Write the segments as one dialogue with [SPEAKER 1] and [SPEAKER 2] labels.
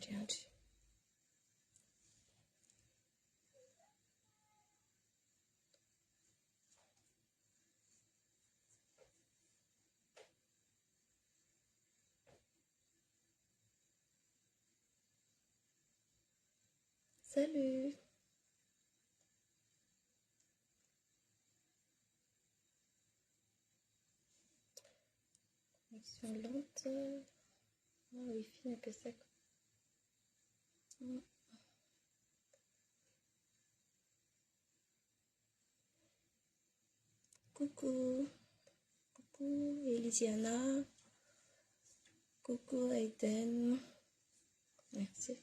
[SPEAKER 1] Andry andry. Salut. Connexion lente. Ah, wifi ny ampiasaiko. Coucou. Coucou Elisiana. Coucou Aiden. Merci.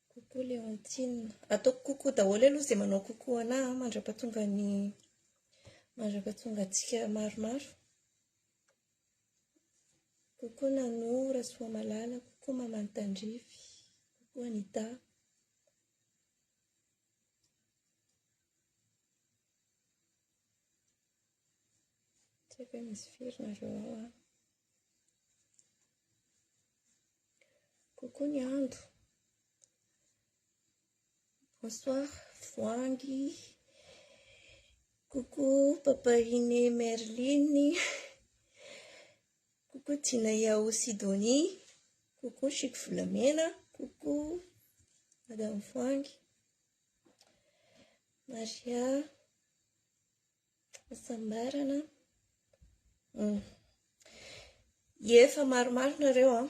[SPEAKER 1] Coucou Léontine. Ataoko coucou daholo aloha izay manao coucou anah mandra-pahatonga ny mandra-pahatonga antsika maromaro. Coucou Nanou, Rasoamalala, coucou Maman Tandrify, coucou Anita. Tsy haiko hoe misy firy nareo ao an. Coucou ny Ando. Bonsoir Voangy. Coucou Papaine Merline. Coucou Tina Yao Sidonie. Coucou Chic Volamena. Coucou Madame Voangy. Maria. Hasambarana. Efa maromaro nareo an.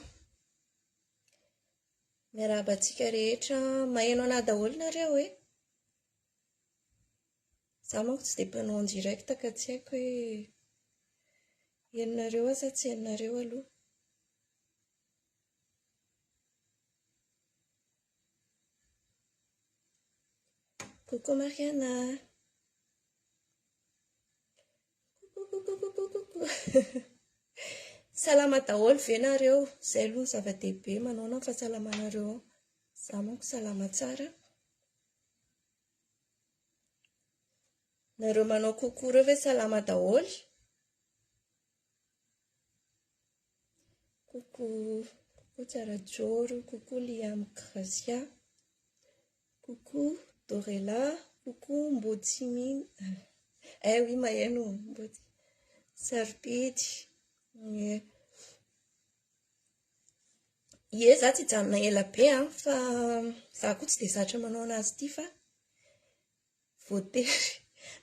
[SPEAKER 1] Miarahaba antsika rehetra. Maheno anah daholo nareo e. Za manko tsy dia mpanao en direct ka tsy haiko hoe henonareo aho sa tsy henonareo aloha. Coucou Mariana. Coucou coucou coucou coucou. Salama daholo ve nareo? Izay aloha ny zava-dehibe, manaona ny fahasalamanareo ao? Za manko salama tsara. Nareo manao coucou reo ve salama daholo? Coucou, coucou Tsarajoro, coucou Liam Gracia, coucou Dorella, coucou Mbotsimina, eh oui maheno Mbotsy, Sarobidy, ie. Ie, za tsy hijanona ela be an, fa za koa tsy dia zatra manao anazy ity fa voatery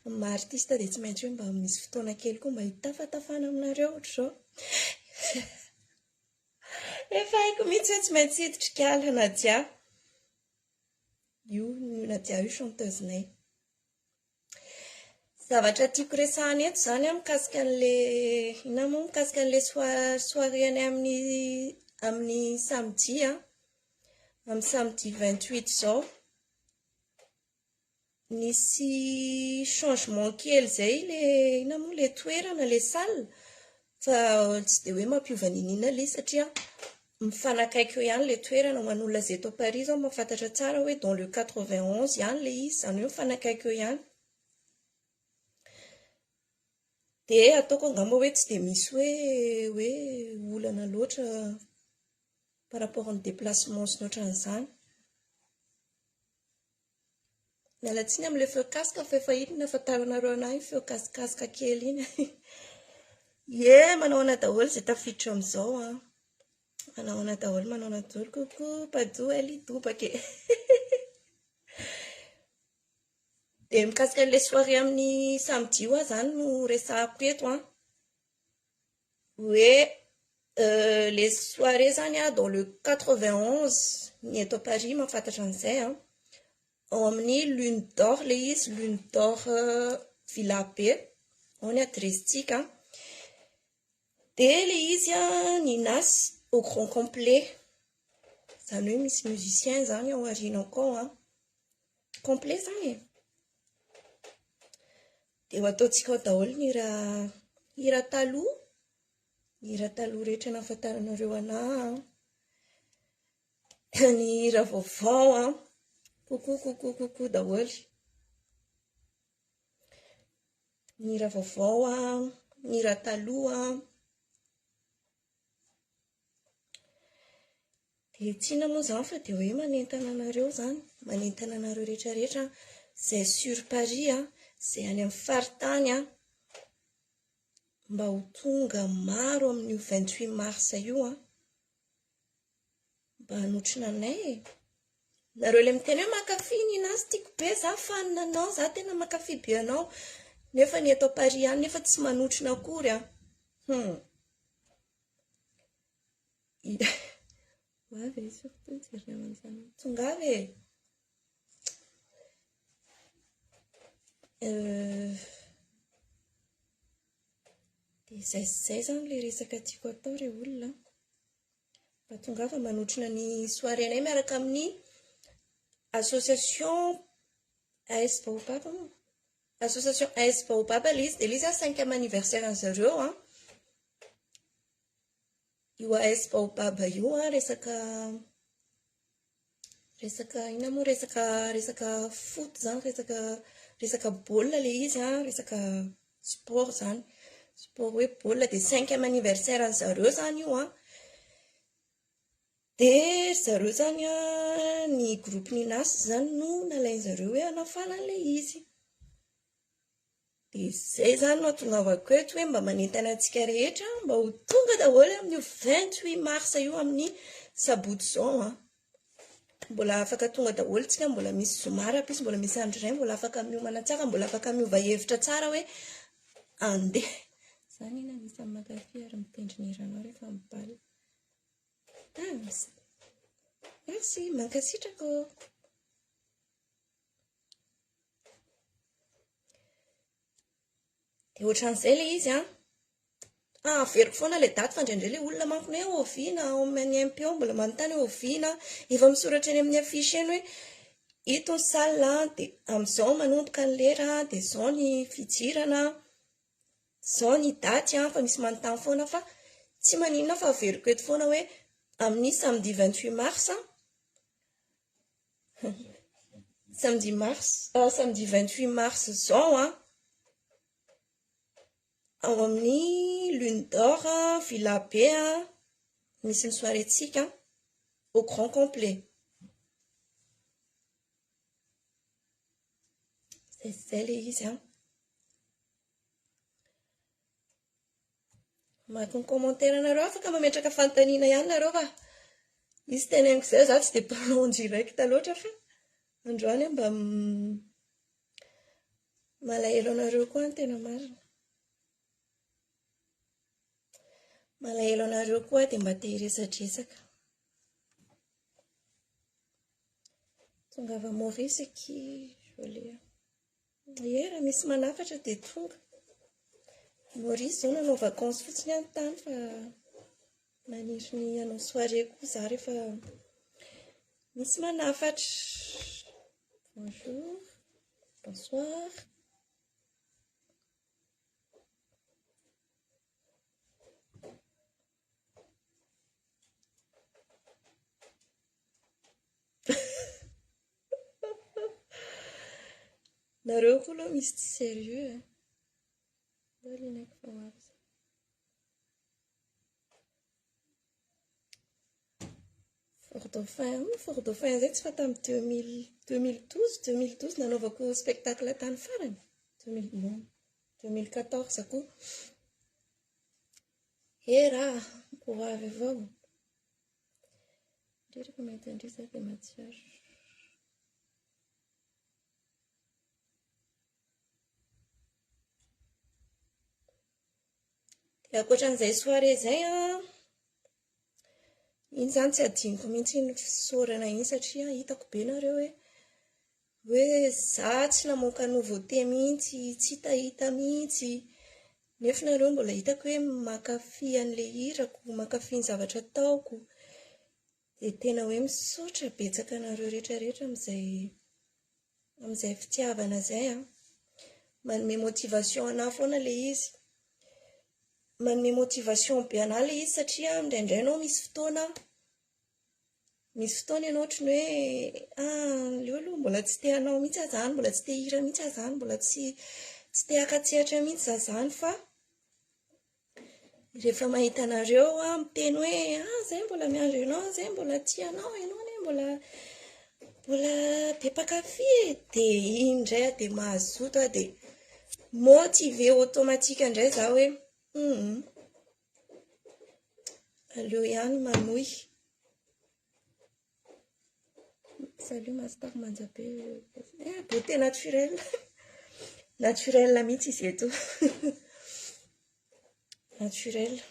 [SPEAKER 1] amin'ny maha artiste dia tsy maintsy hoe mba misy fotoana kely koa mba hitafatafana aminareo ohatr'izao. Efa haiko mihitsy hoe tsy maintsy hiditra kala Nadia. Io Nadia io chanteuse-nay. Zavatra tiako resahana eto izany an, mikasika an'ilay, inona moa, mikasika an'ilay soirée anay amin'ny amin'ny samedi an, amin'ny samedi 28 izao. Nisy changement kely izay ilay inona moa ilay toerana, ilay salle, fa tsy dia hoe mampiova n'inon'inona ilay izy satria mifanakaiky eo ihany ilay toerana. Ho an'olona izay eto Paris izao mahafantatra tsara hoe dans le 91 ihany ilay izy, izany hoe mifanakaiky eo ihany. Dia ataoko angamba hoe tsy dia misy hoe hoe olana loatra par rapport amin'ny déplacement sy ny ohatran'izany. Miala tsiny amin'ilay feo casque fa efa iny no nahafantaranareo an'ahy iny feo casque casque kely iny. Ie, manao ahoana daholo izay tafiditra amin'izao an. Manao ahoana daholo, manao ahoana daholo. Coucou Padou, elle dobaka e. Dia mikasika an'ilay soirée amin'ny samedi hoa izany no resahako eto an. Hoe les soirées zany an dans le 91 ny eto Paris mahafantatra an'izay an. Ao amin'ny Lune d'or ilay izy, Lune d'or Villa Be, ao ny adiresintsika. Dia ilay izy an, ny nas au grand complet. Izany hoe misy musicien izany ao aoriana ao koa an. Complet izany e. Dia ho ataontsika ao daholo ny hira hira taloha, ny hira taloha rehetra nahafantaranareo anah, ny hira vaovao an, coucou coucou coucou daholo. Ny hira vaovao an, ny hira taloha an. Dia tsy inona moa izany fa dia hoe manentana anareo izany, manentana anareo rehetra rehetra izay sur Paris, izay any amin'ny faritany, mba ho tonga maro amin'io 28 mars io, mba hanotrona anay e. Nareo ilay miteny hoe mankafy Nina's tiako be za fan anao za tena mankafy be anao nefa ny eto Paris ihany nefa tsy manotrona akory an. Hum. Ho avy e, surtout jereo an'izany. Tongava e. Euh, dia izay sy izay izany ilay resaka tiako atao re olona. Mba tongava manotrona ny soirée-nay miaraka amin'ny association AS Baobab moa. Association AS Baobab ilay izy, dia ilay izy an cinquième anniversaire an'zareo an. Io AS Baobab io an resaka resaka inona moa resaka resaka foot zany resaka resaka baolina ilay izy an, resaka sport zany. Sport hoe baolina dia cinquième anniversaire an'zareo zany io an. Dia ry zareo zany an, ny groupe Ninas zany no nalain'zareo hoe hanafana an'ilay izy. Dia izay izany no ahatongavako eto hoe mba manentana antsika rehetra mba ho tonga daholo amin'io 28 mars io amin'ny sabotsy izao an. Mbola afaka tonga daholo tsika, mbola misy zoma rahampitso, mbola misy andro iray, mbola afaka miomana tsara, mbola afaka miova hevitra tsara hoe andeha. Za anie anisan'ny mankafy ary mitendry ny hiranao rehefa mibal. Thanks. Merci, mankasitraka ô. Dia ohatran'izay ilay izy an. Ah, averiko foana ilay daty fa indraindray ilay olona manko hoe oviana ao amin'ny MPO mbola manontany hoe oviana. Efa misoratra eny amin'ny affiche eny hoe ito ny salle dia amin'izao manomboka ny lera dia izao ny fidirana, izao ny daty an, fa misy manontany foana fa tsy maninona fa averiko eto foana hoe amin'ny samedi 28 mars Samedi mars, samedi 28 mars izao an, ao amin'ny Lune d'or Villa Be misy ny soirée-tsika au grand complet. Izay sy izay ilay izy an. Mamaky ny commentaire nareo, afaka mametraka fanontaniana ihany nareo fa misy teneniko izay za tsy dia mpanao en direct loatra fa androany aho mba malahelo anareo koa ny tena marina. Malahelo anareo koa dia mba te hiresadresaka. Tongava Maurice akia Jolie. Ie, raha misy manafatra dia tonga. Maurice izao nanao vacances fotsiny aho tany fa maniry ny hanao soirée koa za rehefa misy manafatra. Bonjour, bonsoir. Nareo koa aloha misy tsy sérieux e. Aleo alinako fa ho avy zay. Fort Dauphin, Fort Dauphin zay tsy fa tamin'ny 2000, 2012, 2012 nanaovako spectacle tany farany. 2000, non, 2014 koa. Hera, ho avy avao. Ndry rehefa mahita an-dry za dia mahatsiaro. Dia ankoatran'izay soirée izay an, iny izany tsy adinoko mihitsy iny fisaorana iny satria hitako be nareo hoe hoe za tsy namoaka nouveauté mihitsy, tsy hitahita mihitsy, nefa nareo mbola hitako hoe mankafy an'ilay hirako, mankafy ny zavatra ataoko. Dia tena hoe misaotra betsaka anareo rehetra rehetra amin'izay amin'izay fitiavana izay an. Manome motivation anà foana ilay izy. Manome motivation be anà ilay izy satria indraindray ianao misy fotoana misy fotoana ianao ohatry ny hoe ah aleo aloha mbola tsy te hanao mihitsy aho izany, mbola tsy te hihira mihitsy aho izany, mbola tsy tsy te haka-tsehatra mihitsy izaho izany fa. Rehefa mahita anareo aho miteny hoe ah zay mbola miandry anao, zay mbola tia anao, ianao anie mbola mbola be mpankafy e, dia iny indray aho dia mazoto aho dia motivé automatique indray za hoe hum aleo ihany manohy. Salut Master manja be. Eh, beauté naturelle. Naturelle mihitsy izy eto. Naturelle.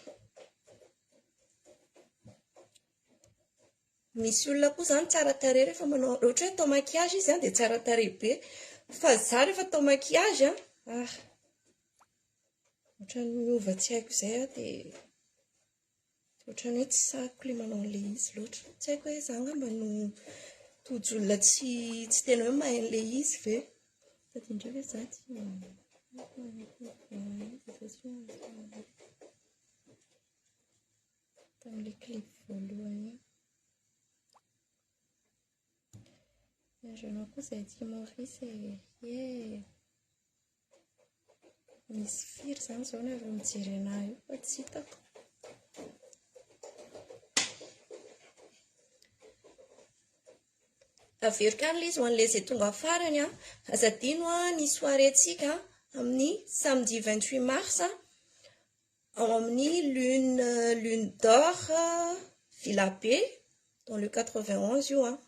[SPEAKER 1] Misy olona koa izany tsara tarehy rehefa manao, ohatra hoe atao maquillage izy dia tsara tarehy be. Fa za rehefa atao maquillage an, ah, ohatran'ny miova tsy haiko izay aho dia Ohatran'ny hoe tsy sahiko ilay manao an'ilay izy loatra. Tsy haiko hoe izaho angamba no tojo olona tsy tsy tena hoe mahay an'ilay izy ve? Sady indray ve izaho tsy Tamin'ilay clip voalohany iny. Miandry anao koa izahay aty Maurice e. Yeah. Misy firy izany izao nareo mijery anah io fa tsy hitako. Averiko ihany ilay izy ho an'ilay izay tonga farany an. Aza adino ny soirée-ntsika amin'ny samedi 28 mars ao amin'ny lune lune d'or Villa Be dans le 91 io an.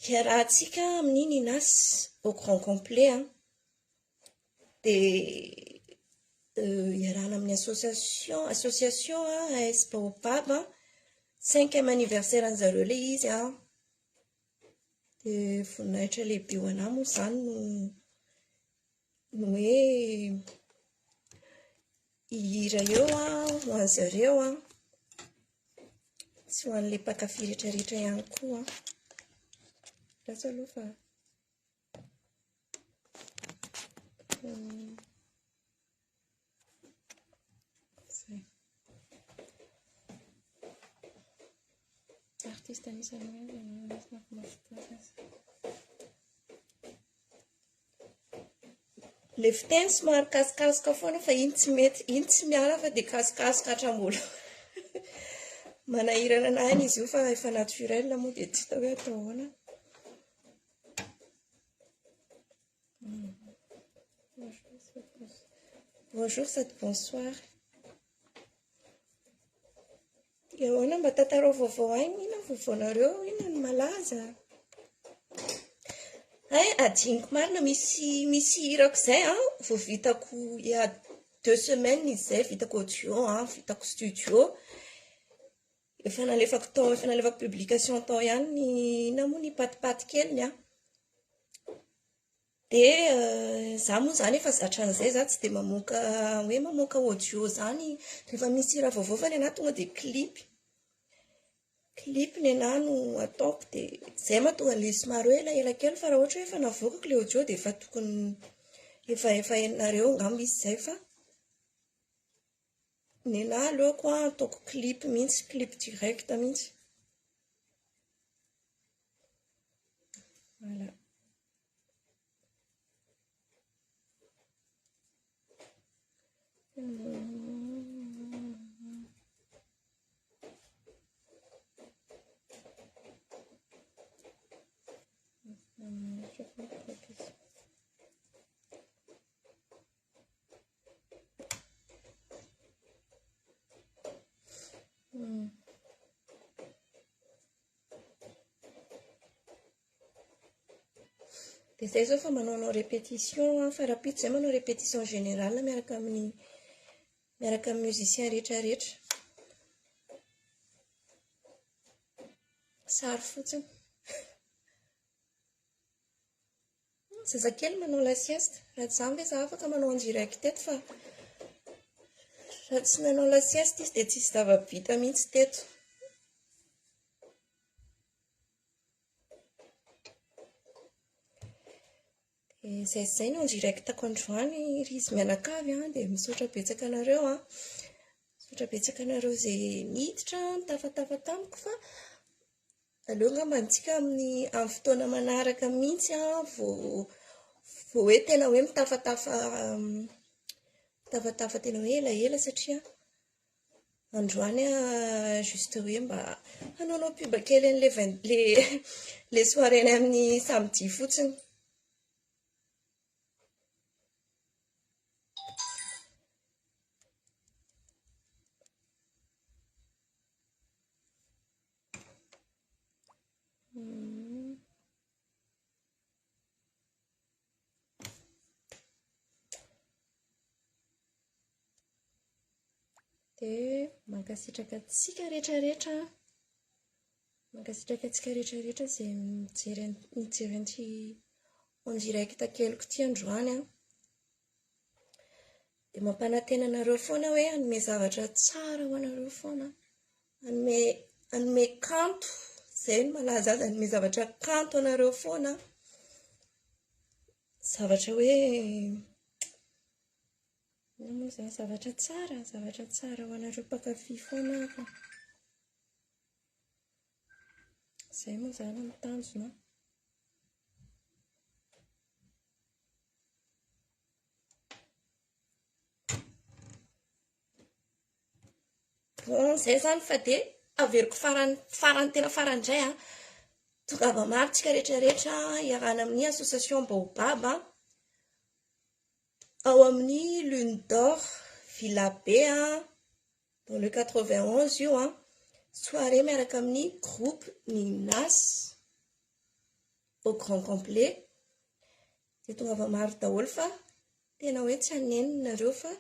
[SPEAKER 1] Hiarahantsika amin'ny Ninas au grand complet an, dia hiarahana amin'ny association association AS Baobab an, cinquième anniversaire an'zareo ilay izy an, dia voninahitra lehibe ho an'ahy moa izany no no hoe hihira eo an, ho an'zareo an. Sy ho an'ilay mpankafy rehetrarehetra ihany koa. Lasa aloha fa zay. Artiste anisan'ny hoe Le fiteny somary kasokasoka foana fa iny tsy mety, iny tsy miala fa dia kasokasoka hatramin'ny Manahirana anah ihany izy io fa efa naturel moa dia tsy hita hoe atao ahoana. Bonjour sady bonsoir. Dia ahoana mba tantarao vaovao ahy, inona ny vaovaonareo, inona no malaza? Hay adinoko marina misy misy hirako izay an, vao vitako il y a deux semaines izy izay, vitako audio an, vitako studio. Efa nalefako tao, efa nalefako publication tao ihany ny inona moa ny patipaty keliny an. Dia za moa izany efa zatra an'izay, za tsy dia mamoaka hoe mamoaka audio izany rehefa misy hira vaovao fa ny anà tonga dia clip. Clip ny anà no ataoko dia izay mahatonga an'ilay izy somary hoe elaela kely fa raha ohatra hoe efa navoakako ilay audio dia efa tokony efa efa henonareo angamba izy izay fa ny anà aleoko ataoko clip mihitsy, clip direct mihitsy. Voilà. Dia izay izao fa manaonao répétition an, fa rahampitso izay manao répétition générale miaraka amin'ny miaraka amin'ny musicien rehetra rehetra. Sary fotsiny. Zazakely manao la sieste. Raha tsy izany ve za afaka manao en direct teto fa raha tsy nanao la sieste izy dia tsisy zava-bita mihitsy teto. Dia izay sy izay no en direct-ko androany ry izy mianakavy an, dia misaotra betsaka anareo an. Misaotra betsaka anareo izay niditra nitafatafa tamiko fa Aleo angamba antsika amin'ny amin'ny fotoana manaraka mihitsy an vao vao hoe tena hoe mitafatafa. Tafatafa tena hoe elaela satria androany aho juste hoe mba hanaonao pub kely an'ilay vingt, ilay soirée-nay amin'ny samedi fotsiny. Dia mankasitraka antsika rehetrarehetra, mankasitraka antsika rehetrarehetra izay mijery mijery an'ity en direct keliko ity androany an. Dia mampanantena anareo foana hoe hanome zavatra tsara ho anareo foana aho. Hanome hanome kanto, izay no malaza azy, hanome zavatra kanto anareo foana aho. Zavatra hoe inona moa izany, zavatra tsara, zavatra tsara ho anareo mpankafy foana aho ka. Izay moa izany no tanjona. Bon, izay izany fa dia averiko farany, farany tena farany indray an. Tongava maro tsika rehetra rehetra hiarahana amin'ny association Baobab ao amin'ny Lune d'Or Villa Be dans le 91 io an. Soirée miaraka amin'ny groupe Ninas au grand complet. Dia tongava maro daholo fa tena hoe tsy hanenina nareo fa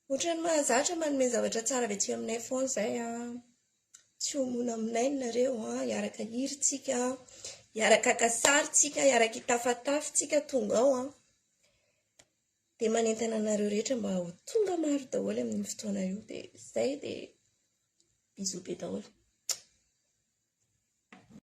[SPEAKER 1] ohatran'ny mahazatra manome zavatra tsara avy aty aminay foana izay an. Tsy ho moana aminay nareo an, hiaraka hiry tsika, hiaraka haka sary tsika, hiaraka hitafatafa tsika tonga ao an. Dia manentana anareo rehetra mba ho tonga maro daholo amin'io fotoana io. Dia izay dia bisous be daholo.